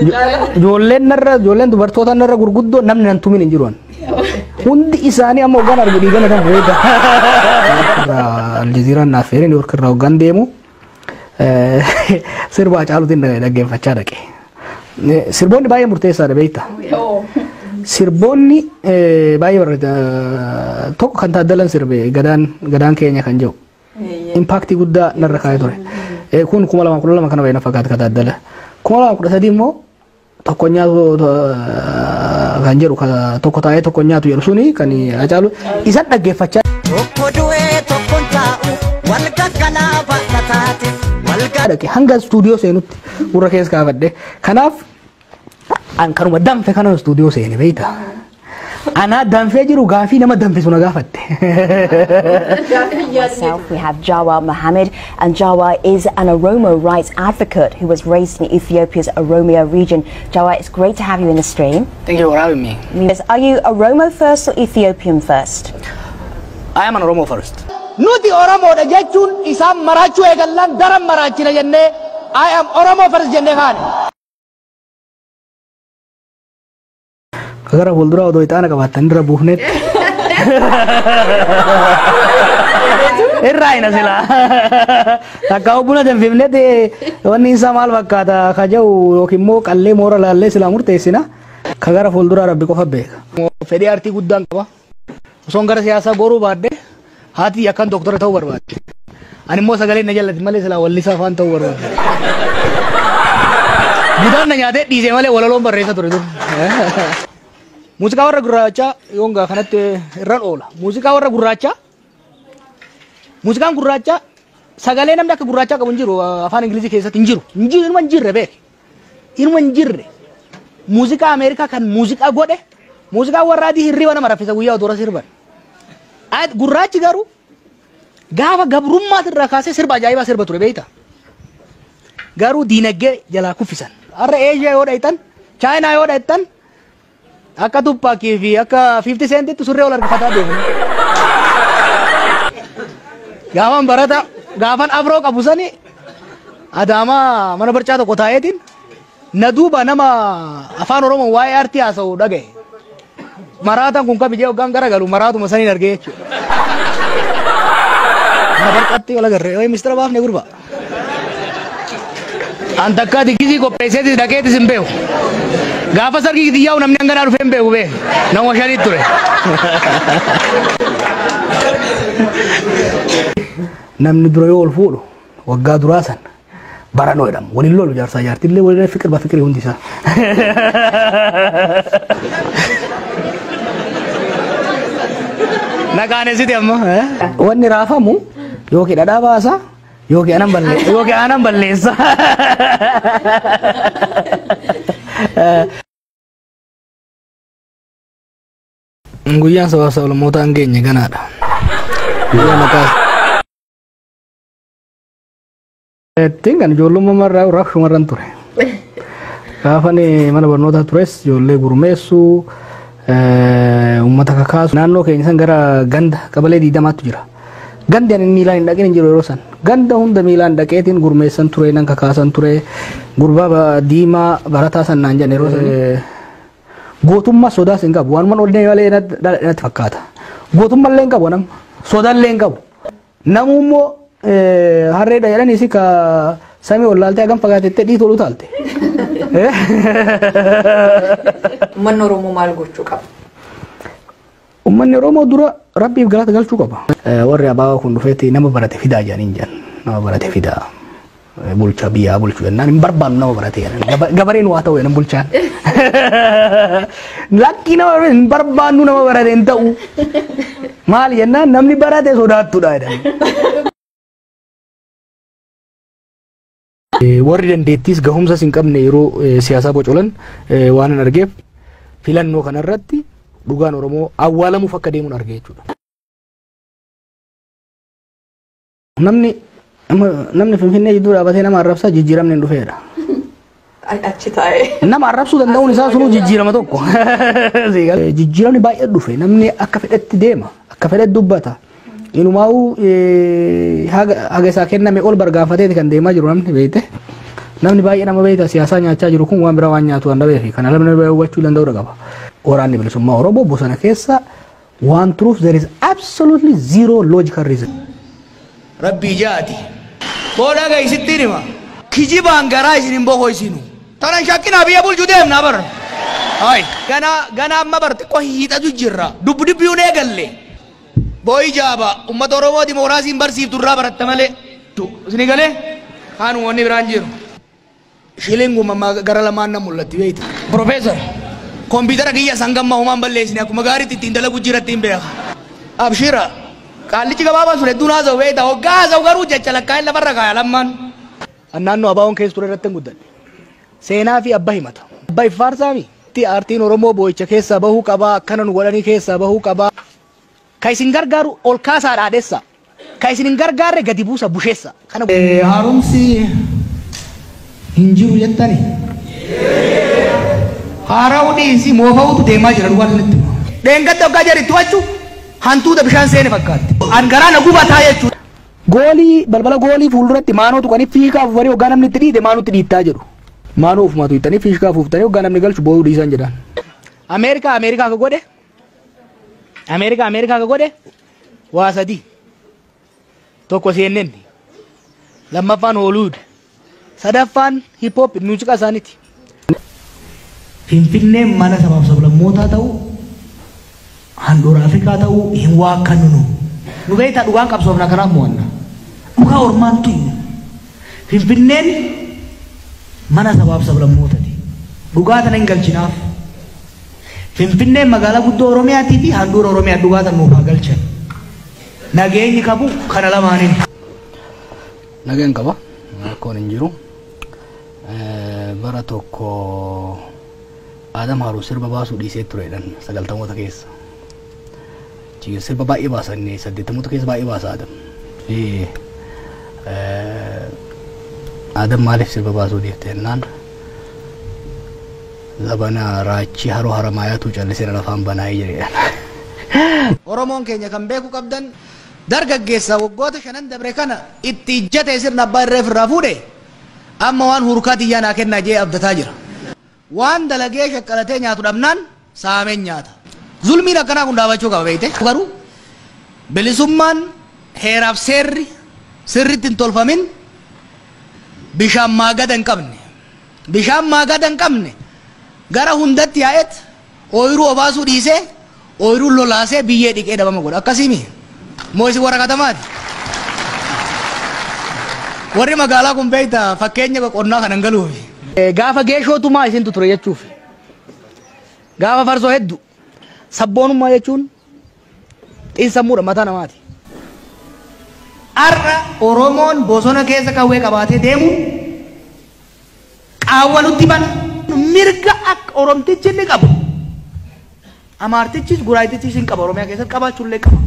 Ijoolleen narra ijoolleen dubartoota narra gurguddoo namni nan tumin hin jiru. Hundi isaanii amma hoggaan argu dhiigana kan beeka. Aljazeeraan naaf feeree New York irraa hoggaan deemu sirba Hacaaluutiin dhaggeeffachaa dhaqe. Sirboonni baay'ee murteessaadha beektaa. Sirboonni baay'ee barreeda tokko kan Taaddalan sirbe gadaan gadaan keenya kan jedhu. Impaaktii guddaa narra kaa'ee ture. Kun 2012 kana baay'ee na fakkaata kan Taaddala. 2013 immoo tokko nyaatu kan jedhu tokko taa'ee tokko nyaatu jedhu suni kan Hacaalu isan dhaggeeffachaa. Tokko du'ee tokkoon taa'u wal gaggalaa bakka taate wal dhaqe hanga istuudiyoo seenutti gurra keessa kaafadhe. Kanaaf an kanuma danfe kana istuudiyoo seene beektaa. Anaa danfee jiru gaafii nama danfisu na gaafatte. Myself, we have Jawar Mohammed, and Jawar is an Oromo rights advocate who was raised in Ethiopia's Oromia region. Jawar, it's great to have you in the stream. Thank you for having me. Yes, are you Oromo first or Ethiopian first? I am an Oromo first. Nuti Oromoodha jechuun isaan maraachuu eegallaan daran maraachina jennee I am Oromo first jennee kaane. Gara fuulduraa odoo ixaana qabaattan irra buufnetti. Irraa hina silaa. Takka buna danfifnetti wanni isaa maal fakkaata ka jedhu yookiin immoo qallee moora laallee silaa murteessina. Ka gara fuulduraa rabbi qofa beeka. Fedhii aartii guddaan qaba. Osoon gara siyaasaa goruu baadde haati akkan doktora ta'uu barbaadde. Ani immoo sagalee na jallati malee silaa wallisaa afaan ta'uu barbaadde. Budaan na nyaatee dhiisee malee walaloon barreessa ture dur. Muuziqaa warra gurraachaa yoon gaa kanatti irraan oola. Muuziqaa warra gurraachaa muuziqaan gurraachaa sagalee namni akka gurraachaa qabu hin jiru afaan Ingilizii keessatti hin jiru. Hin jiru inuma hin jirre beek. Inuma hin jirre. Muuziqaa Ameerikaa kan muuziqaa godhe muuziqaa warra adii hirriba nama raffisa guyyaa odoo sirban. Gurraachi garuu gaafa gabrummaas irraa kaasee sirba ajaa'ibaa sirba ture beektaa. Garuu diinagdee jalaa kuffisan. Har'a Eeshiyaa yoo dhayxan, Chaayinaa yoo dhayxan akka Tupaakii fi akka 50 Centitti surree ol harkifataa deemu. Gaafan barata gaafan afroo qabu sani Adaamaa mana barcaa tokko taa'eetiin na duuba nama afaan Oromoo waa'ee aartii haasa'u dhagaye. Maraataan kun kabijee hoggaan garagalu maraatuma saniin argee jechuudha. Mana barcaatti wal agarree wayi mistira baafne gurba. An takka digisii qopheesseetis dhaqeetis hin beeku. Gaafa sargii xiyyaa'u namni hanganaa dhufee hin beeku bee. Nama shaniit ture. Namni dura yoo ol fuudhu waggaa duraa san baranoo jedhama. Waliin lolu jaarsaa jaartillee waliin fiqir ba fiqirii hundi isaa. Naqaanesiti amma. Wanni raafamu yookiin dhadhaa baasa yookiin anan balleessa yookiin anan balleessa. Guyyaan sabaaf sablammootaa hin geenye ganaadha. Guyyaa maqaa Ittiin kan ijoollummaa irraa rakshumarran ture. Gaafan mana barnootaa tures ijoollee gurmeessuu uummata kakaasu naannoo keenya san gara ganda qabalee 20tu jira. Gandi ani miilaan hin dhaqin hin jiru yeroo san. Ganda hunda miilaan dhaqeetiin gurmeessan ture nan kakaasan ture gurbaa diimaa barataa san naan jedhan yeroo san. Gootummaa sodaas hin qabu waanuma ol malee natti fakkaata. Gootummaa illee hin qabu nama sodaa illee hin qabu. Namuu immoo harreedha jedhaniis ka samii ol laaltee hagam fagaatettee dhiitu ol utaalte. Uummanni Oromoo maal gochuu qaba? Uummanni Oromoo dura rabbiif galata galchuu qaba. Warri abaaboo kun dhufeetti nama barate fidaa jedhaniin jedhan. Nama barate fidaa. Bulchaa biyyaa bulchuu jennaan hin barbaannu nama barate jedhan. Gabareen waa ta'u jedhan bulchaan. Lakkii nama barate hin barbaannu nama barate hin ta'u. Maali jennaan namni barate sodaattuudha jedhan. Warri dandeettiis gahumsas hin qabne yeroo siyaasaa bocolan waan hin argeef filannoo kanarratti dhugaan Oromoo awwaalamuuf akka deemuun arge jechuudha. Namni namni Finfinnee jidduu dhaabatee nama arrabsaa jijjiiramni hin dhufeedha. Achi taa'ee. Nama arrabsuu danda'uun isaa sunuu jijjiirama tokko. Jijjiiramni baay'ee dhufe namni akka fedhetti deema akka fedhetti dubbata. Inumaa'uu haga isaa kenname ol bargaafateeti kan deemaa jiru namni beekte. Namni baay'ee nama beektaa siyaasaa nyaachaa jiru kun waan biraa waan nyaatu waan dhabeef kana namni baay'ee hubachuu danda'uu qaba. Waraanni bilisummaa Oromoo bosona keessa waan turuuf there is absolutely zero logical reason. Rabbii jaati. Booda gaisittiin hima. Kijibaan garaa isin hin boqoysinu. Tanan shakkinaa biyya bulchuu deemnaa bara. Hai. Gana gana amma bar xiqqoo hiixatu jirra. Dubbi dubbiyuun eegalle. Booyi jaaba uummata Oromoo dimookiraasiin barsiiftu irraa baratta malee. Isin galee kaanuma wanni biraan jiru. Shilinguma gara lamaan na mul'atti beekta. Profeesar kompiitara kiyya sangammaa homaan balleessine akkuma gaariitti ittiin dalagu jiratti hin beeka. Abshira qaallichi gabaabaan sun hedduun haasa'u beekta hoggaa haasa'u garuu jecha lakkaa'in lafarra kaaya lammaan. Naannoo abaawoon keessa ture irratti hin guddadhe. Seenaa fi abba himata. Abba iffaarsaami. Aartiin Oromoo boo'icha keessaa bahuu qabaa akkana nu godhanii keessaa bahuu qabaa. Ka isin gargaaru ol kaasaa dhaadhessa. Ka isin hin gargaarre gadi buusa busheessa. Kana Haaromsi hin jiru jettani. Haara'uu dhiisii moofa'uutu deemaa jira dhugaa isinitti. Dheengadda hoggaa jedhi to'achuu hantuuta bishaan seene fakkaatti. An garaa na gubataa jechuudha. Goolii balbala goolii fuulduratti maanoo tuqanii fiigaa afuufanii hoggaa namni itti dhiite maanootti dhiittaa jedhu. Maanoo ofumaa tuqxanii fiigaa afuuftanii hoggaa namni galchu boo'uu dhiisan jedhan. Ameerikaa Ameerikaa ka godhe Ameerikaa Ameerikaa ka godhe waa sadii. Tokko CNN, lammaffaan Hollywood, sadaffaan hip hop muuziqaa isaaniiti. Finfinneen mana sabaaf sablammootaa ta'uu handhuura Afrikaa ta'uu hin waakkannu nu. Nu beektaa dhugaan qabsoofna kanaaf mo'anna. Dhugaa ormaan tuyyu. Finfinneen mana sabaaf sablammootaati. Dhugaa tana hin galchinaaf. Finfinneen magaalaa guddoo Oromiyaatii fi handhuura Oromiyaa dhugaa tana nuuf haa galchan. Nageenyi qabu kana lamaaniin. Nageen qaba. Rakkoon hin jiru. Bara tokko Adam Haruu sirba baasuu dhiisee turedhan 90moota keessa. Sirba baay'ee baasan 80moota keessa baay'ee baasa Adam. Fi Adam maaliif sirba baasuu dhiifte jennaan zabana raachii haroo haramaayaatu callisee lafaan banaa'ee jedhedhan. Oromoon keenya kan beeku qabdan dargaggeessa waggoota 5 dabre kana itti ijjatee sirna abbaa irree ofirraa fuudhe amma waan hurkaa xiyyaa naa kennaa jee abdataa jira. Waan dalagee shaqqalatee nyaatu dhabnaan saameen nyaata. Zulmiin akkanaa kun dhaabachuu qaba beekte. Garuu bilisummaan heeraaf seerri sirriitti hin tolfamin bishaan maagada hin qabne. Bishaan maagada hin qabne gara hundatti yaa'et ooyiruu obaasuu dhiisee ooyiruu lolaasee biyyee dhiqee dhabama godha. Akkasiimi moo isin warra katamaati? Warri magaalaa kun beekta fakkeenya qonnaa kanan galuufi. Gaafa geeshootumaa isintu ture jechuuf. Gaafa farsoo hedduu sabboonummaa jechuun xiinsammuudha mataa namaati. Har'a Oromoon bosona keessa qawwee qabaatee deemu qaawwa nutti bana. Mirga akka Oromtichi inni qabu. Amaartichis Guraayitichis hin qaba Oromiyaa keessatti qabaachuullee qaba.